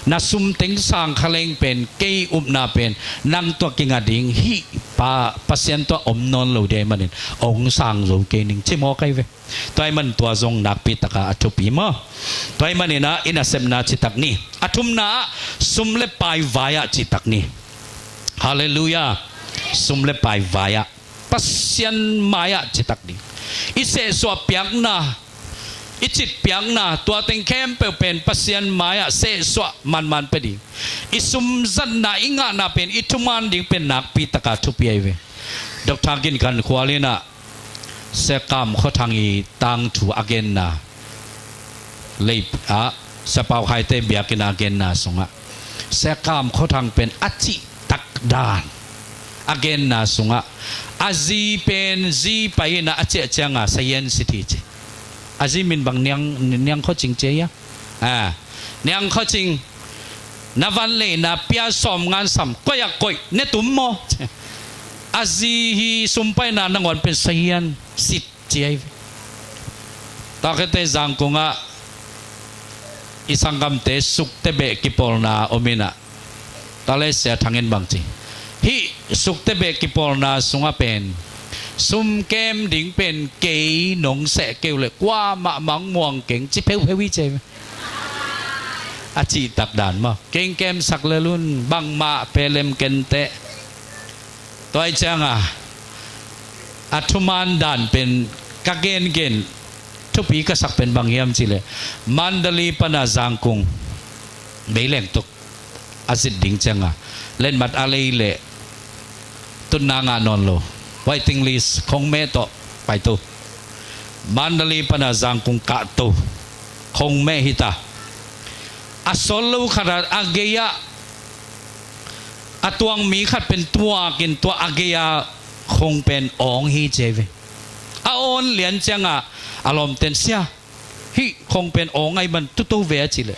Na sum teng sang kha leng pen kei upna pen nang tua kinga ding hih pa Pasian tua om nawn lo ding ahih manin hong sang zo kei ning ci mawk ahi ve. Tua ahih man tua zong nakpi taka a thupi maw? Tua ahih manin ah i nasepna citak ni. A thumna ah sum le pai vai-ah citak ni. Halleluiah. Sum le pai vai-ah Pasian mai-ah citak ding. I sehsuah piakna, i cit piakna, tua teng khempeuh pen Pasian mai-ah sehsuah manman pia ding. I sum zatna, i ngahna pen i thuman ding pen nakpi taka thupi ahi ve. Doctor Gin Khan Khual in ah Sia Kam Khua Thang i tangthu a genna, lei ah Sia Pau Khai te biakinn a genna sungah Sia Kam Khua Thang pen a cihtak dan a genna sungah a zi pen zi pai in ah a ciah ciangah Sayan City ci. A zi min bang Niang, Niang Khua Cing ci a, a, Niang Khua Cing, na van leina pia sawm ngan sam koih a koih ne tum maw? A zi hi sum paina nangawn pen Sayan City ci ahi ve. Tua khit teh Zangkung ah i sanggamte Sukte beh kipawlna om in ah, tua leh Sia Thang in bang ci, hih Sukte beh kipawlna sungah pen sum kem ding pen kei nong seh kei uh leh kuamah mah hong muang keng ci pheupheu hi ci ahi ve. A cihtak dan maw? Keng kemsak lel un, bangmah pia lem ken teh. Tua ahih ciangah a thuman dan pen ka gengen thupi ka sak pen bang hiam cih leh, Mandalay pana Zangkung meileng tuk a zit ding ciangah letmat a lei leh tutna ngah nawn lo, waiting list, khong meh tawh pai to. Mandalay pana Zangkung kah to, khong meh hi ta. A sawt lo khat ah a gei-ah a tuang mi khat pen tuakin tua a gei-a khong pen awng hi ci ahi ve. A awn lian ciangah a lawmten, "Sia, hih khong pen awng ahih man tuto ve," a cih leh,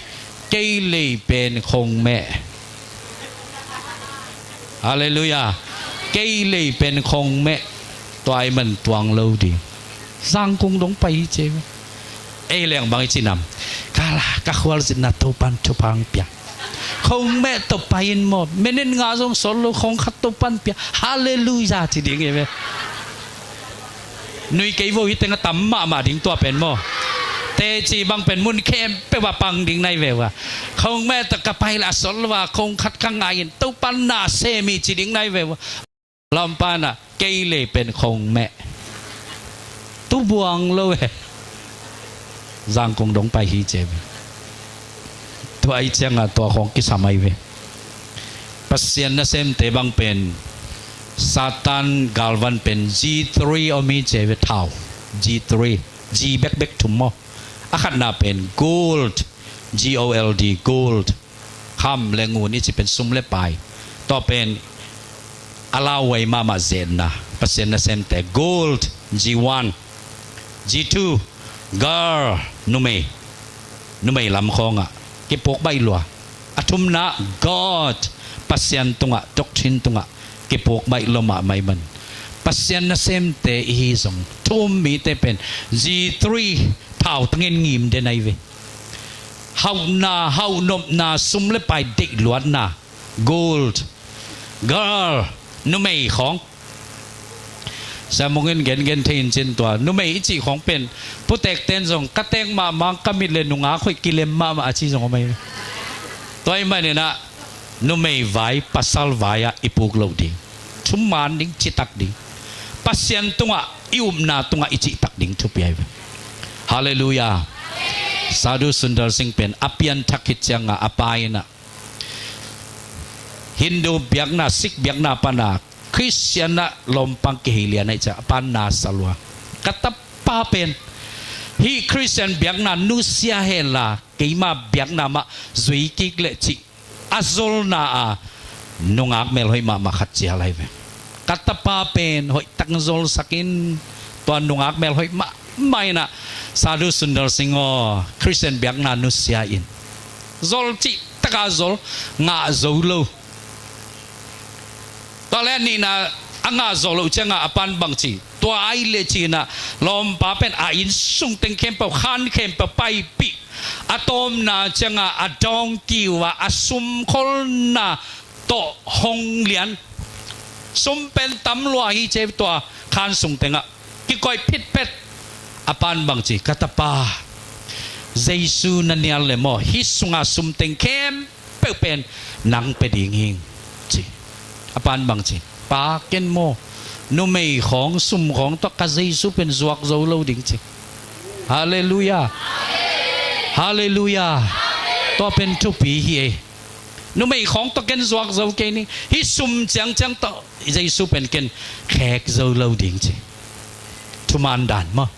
"Kei lei pen khong meh." Halleluiah. "Kei lei pen khong meh, tua ahih man tuang lo ding." Zangkung dong pai hi ci ahi ve. Ei leng bang i ci nam? Ka la, ka khualzinna Topan thupha hong pia. Khong meh tawh pai in maw, minute nga zong sawt lo, khong khat Topan pia. Halleluiah ci ding hi ve. Nui kei vo, hih teng a tam mahmah ding tua pen maw. Teci bang pen mun khempeuh ah pang ding na hi ve ua. Khong meh tawh ka pai leh a sawt lo a, khong khat ka ngah in, Topan na sem hi ci ding na hi ve ua. Lawmpa in ah, "Kei lei pen khong meh, tu buang lo e." Zangkung dong pai hi ci ahi ve. Tua ahih ciangah tua khong kisam ahi ve. Pasian nasemte bang pen Satan galvan pen G three om hi ci ahi ve, thau. G three, G bekbek thum maw? A khatna pen gold, G O L D, gold. Kham le ngun i cih pen sum le pai. Tua pen a lauhuai mahmah zetna, Pasian nasemte. Gold, G one. G two, girl, numei. Numei lam khawngah kipuk baih lua. A thumna, God, Pasian tungah, doctrine tungah kipuk baih lua mahmah ahih man, Pasian nasemte i hi zong thu um mite pen G three thau tangin ngim den ahi ve. Hauhna, hauhnopna, sum le pai deih luatna, gold, girl, numei khawng. Sia Mung in gengen thei in cin, tua numei i cih khawng pen putekten zong ka tek mahmah, ka mit le nungak hoih kilem mahmah a ci zong om ahi ve. Tua ahih manin ah numei vai, pasal vai-ah i puk loh ding, thuman ding, citak ding, Pasian tungah, i upna tungah i cihtak ding thupi ahi ve. Halleluiah. Sadhu Sundar Singh pen a pianthak khit ciangah a pa in ah Hindu biakna, Sikh biakna pana Khristian ah lawmpang kihei lian ahih ciang a pan na sa lua. Ka tapa pen hih Khristian biakna nusia henla keima biakna mah zui kik leh cih a zolna a nungak melhoih mahmah khat cial ahi ve. Ka tapa pen hoihtak zolsak in, tua nungak melhoih mahmah in ah Sadhu Sundar Singh aw, Khristian biakna nusia in, zol cih taka zol, ngah zo lo. Tua leh a nihna a ngah zo loh ciangah a pan bang ci, tua ahih leh ci-in ah lawmpa pen a inn sung teng khempeuh, khan khempeuh paipih, A tawpna ciangah a dawngkiu ah a sumkholna tawh hong lian. Sum pen tam lua hi ci ei ve, tua khan sung tengah kikoih phitphet. A pan bang ci, ka tapa, Jesu na nial le maw, hih sungah sum teng khempeuh pen nang pia ding hing, ci. A pan bang ci, pa, ken maw, numei khawng sum khawng tawh ka Jesu pen zuak zo lo ding, ci. Halleluiah. Halleluiah. Tua pen thupi hi ei. Numei khawng tawh ken zuak zo kei ning, hih sum ciangciang tawh Jesu pen ken khek zo lo ding, ci. Thuman dan maw.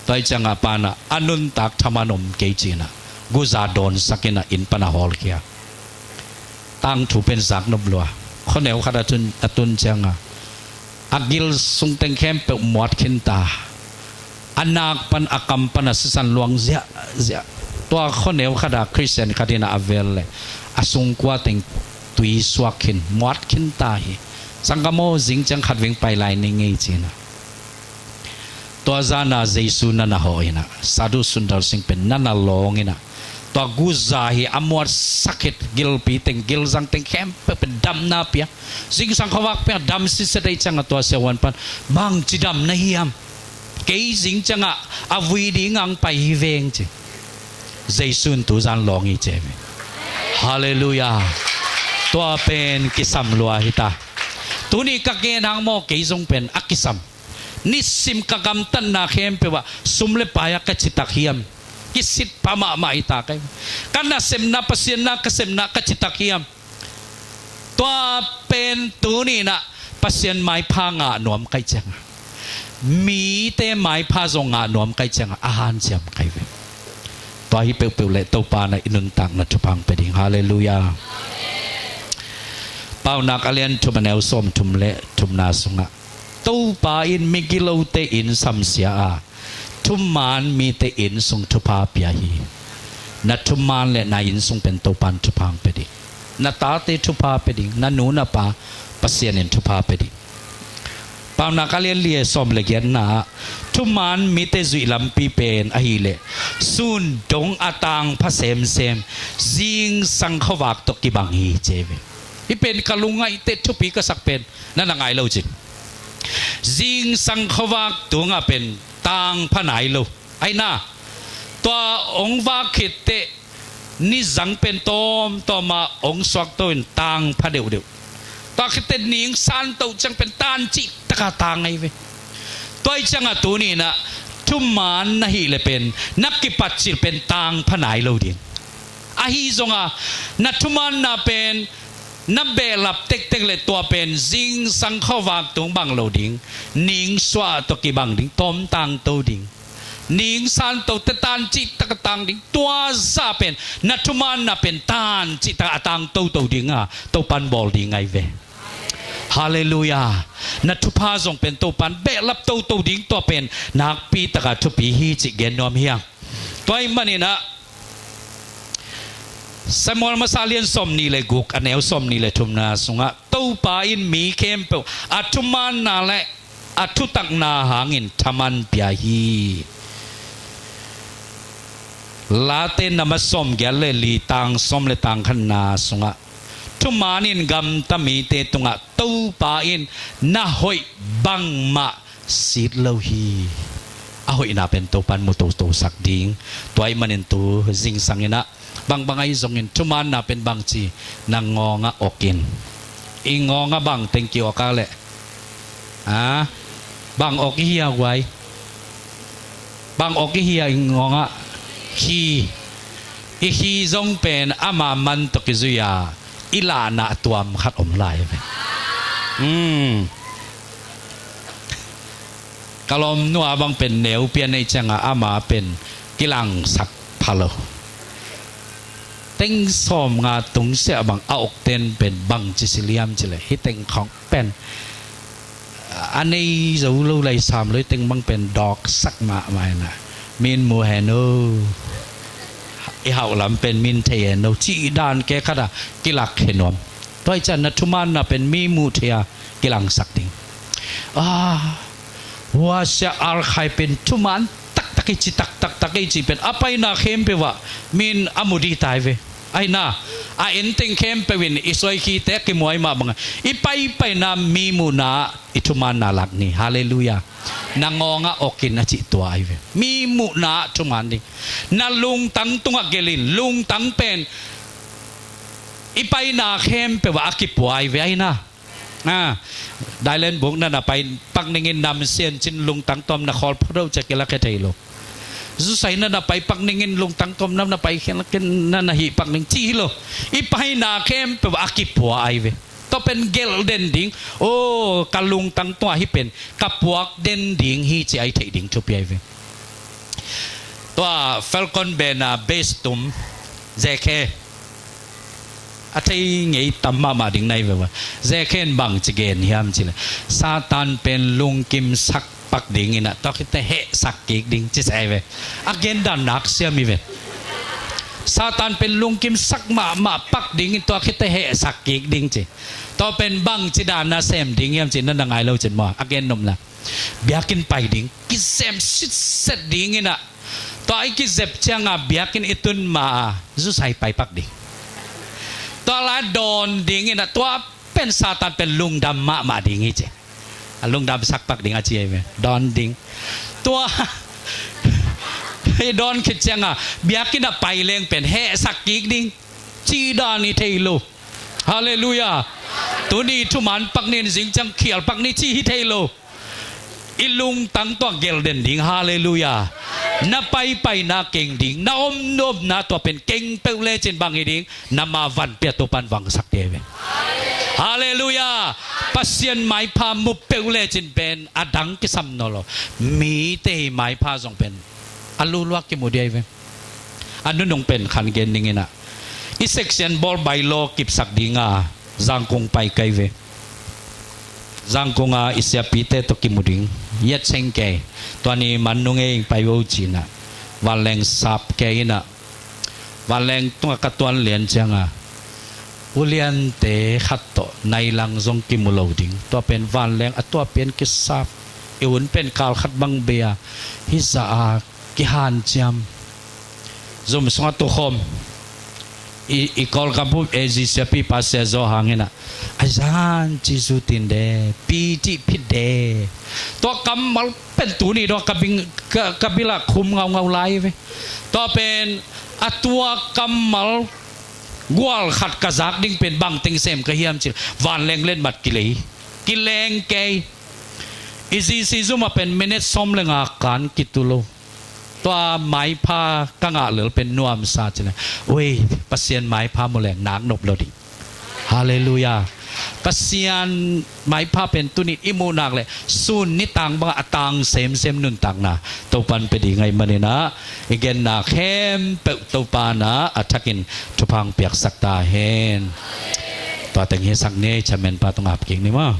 Tua hi ciangah a pan ah a nuntak thaman om kei ci-in ah guza dawnsak in ah inn pan a hawlkhia. Tangthu pen zak nop lua. Khuaneu khat a tun, a tun ciangah a gil sung teng khempeuh muat khin ta. A nak pan, a kam pan a sisan luang ziahziah. Tua khuaneu khat ah Khristian khat in ah a vel leh a sungkua teng tui suak khin, muat khin ta hi. Sanggam aw, zing ciang khat veng pai lai ning ei, ci-in ah. Tua zan ah Jesu na na hawh in ah, Sadhu Sundar Singh pen na na lawng in ah, tua guza hi a muatsak khit gilpi teng, gilzang teng khempeuh pen damna pia. Zingsang khuavak pia dam sitset ei ciangah tua siavuan pan, bangci dam na hiam? Kei zing ciangah a vui ding ang pai hi veng, ci. Jesu in tu zan lawng hi ci ei ve. Halleluiah. Tua pen kisam lua hi ta. Tuni ka gen hang maw, kei zong pen a kisam. Nisim ka gamtatna khempeuh ah sum le pai ah ka citak hiam? Kisit pha mahmah hi ta kei. Ka nasepna, Pasian na ka sepna ka citak hiam? Tua pen tuni in ah Pasian maipha ngah nuam ka hih ciangah, mite maipha zong ngah nuam ka hih ciangah a hanciam ka hi ve. Tua hi peuhpeuh leh Topa in ah i nuntakna thupha hong pia ding. Halleluiah. Paunak a lian thum, a neu sawmthum le thumna sungah, Topa in migilote inn samsia a, thuman mite inn sung thupha pia hi. Na thuman le na inn sung pen Topa in thupha hong pia ding. Na tate thupha pia ding, na nu na pa, Pasian in thupha pia ding. Paunak a lian li, a sawm le giatna ah, thuman mite zuih lampi pen ahih leh sun dong a tangpha semsem zingsang khuavak tawh kibang hi ci ei ve. Hih pen ka lungngaihte, thupi ka sak pen, na na ngai lo cin. Zingsang khuavak tungah pen tangpha nai lo. Ahi na, tua hong vak khit teh nizang pen tawmtawm ah hong suakto in tangpha deuhdeuh. Tua khit teh ning santo ciang pen tancih taka tang ahi ve. Tua hi ciangah tuni in ah thuman na hih leh pen na kipatcil pen tangpha nai lo ding. Ahi zongah na thumanna pen na behlap tektek leh tua pen zingsang khuavak tung bang lo ding, ning suah tawh kibang ding, tawm tangto ding. Ning santo teh tancih taka tang ding. Tua zah pen na thumanna pen tancih taka a tang toto ding a, Topa in bawl ding ahi ve. Halleluiah. Na thupha zong pen Topa in behlap toto ding, tua pen nakpi taka thupi hi cih gen nuam hi hang. Tua ahih manin ah Samuel masa lian sawmnih le guk, a neu sawmnih le thumna sungah, Topa in mi khempeuh a thumanna le a thutakna hangin thaman pia hi. Late na masa sawmgiat le li, tang sawm le tang khatna sungah, thuman in gamta mite tungah Topa in na hoih bangmah sit lo hi. A hoihna pen Topa in mu totosak ding. Tua ahih manin tu zingsang in ah, bangbang ahi zongin thumanna pen bangci, na ngawngah awk in. I ngawngah bang teng ki-awk a leh, a, bang awk i hi a guai? Bang awk i hi a, i ngawngah? Khi. I khi zong pen ama man tawh kizui a, i lahna tuam khat om lai ve. Hmm. Ka lawmnu a bang pen neu pia nei ciangah ama pen kilangsak pha lo. Teng sawmnga tung siah bang a awk ten pen bangci si liam cih leh, hih teng khawng pen a nei zo lo lai, sam lo, hih teng bang pen dawksak mahmah in ah, min mu hen o, i hauh lam pen min thei hen o, cih dan kei khat ah kilak khe nuam. Tua hi ciang na thumanna pen mi muh thei a kilangsak ding. Ah, hua sia Arkhai pen thuman taktak hi ci taktaktak kei cih pen a paina khempeuh ah min a mu dih tai ve. Aina, a enteng khempeuh in i suaikhite a kimuai mah bangin i paipaina mi muhna i thumaanna lak ni. Halleluiah. Na ngawngah okin a cih tua ahi ve. Mi muhna thumaan ding. Na lungtang tungah gelhin, lungtang pen i paina khempeuh ah a kipua ahi ve. Aina, a, Thailand buk na na pai pak ningin namsian cin lungtang tuam na khawl phodo cia kilakhia thei lo. Zusai na na pai pak ningin lungtang tuam na na pai khian lakin na na hih pak ning ci hi lo. I paina khempeuh a kipua ahi ve. Tua pen gelh den ding. O, ka lungtang tua hi pen ka puak den ding hi ci ahi theih ding thupi ahi ve. Tua Falcon bena base tum Zekhe a thei ngei tam mahmah ding nai ve ua. Zekhen bang ci gen hiam cile, Satan pen lungkim sak pak ding inah tua khite hehsak kik ding ci sai ve. A gen dan nak siam hi ve. Satan pen lungkim sak mahmah pak ding in tua khite hehsak kik ding ci. Tua pen bang ci dan na sem ding hiam ci na na ngai lo cin maw? A gen nopna, biakinn pai ding, kizem sitset ding inah, tua i kizep cianga biakinn i tun ma a zusai paipak ding. Tua la dawn ding inah tua pen Satan pen lungdam mahmah ding hi ci. A lungdam sakpak ding a ci ahi ve. Dawn ding. Tua i dawn khit cianga biakinn a pai leng pen hehsak kik ding ci dan i thei lo. Halleluiah. Tuni thuman pak nin zing ciang khial pak ni ci hi thei lo. I lungtang tua gelden ding. Halleluiah. Na paipaina keng ding, na omnopna tua pen keng peuh lecin bang hi ding, na ma vanpia Topan vangsak te ve. Halleluiah. Pasian maipha mu peuh lecin pen a dang kisam naw lo. Mite hi maipha zong pen a luluak kimu dia hi ve. A nunung pen khan gen ning inah i section bawl bailo kipsak dinga Zangkung pai kai ve. Zangkunga i siapite tawh kimu ding. Yat seng kei. Tua ni man nung ei pai vo cinah vanleng sap kei inah vanleng tunga ka tuan lian cianga uliante khat tawh nailang zong kimu lo ding. Tua pen vanleng a tua pen kisap i hun pen kal khat bang bei a hisa a kihanciam. Zum sungah tukhawm i, i Kawlgam pu A G siapi pa Sia Zaw hang inah a zan Jesu tinde pi cih phit de. Tua kammal pen tuni dong ka bing, ka, ka bilah khum ngaungau lai ve. Tua pen a tua kammal gual khat ka zak ding pen bangteng sem ka hiam cil vanleng letmat kilei kileng kei. I zisi zuma pen minute sawm le nga kan kitu lo. Tua maipha ka ngah lel pen nuamsa cile. Ui, Pasian maipha mu leng nak nop lo ding. Halleluiah. Pasian maipha pen tunin i muh nak le sun nitang bangah a tang semsem nuntakna Topan pe ding ahi maninah i genna khempeuh Topan ah a thakin thuphang piaksak ta hen. Tua teng hisak ni, chairman pa tungah hap kik ni maw?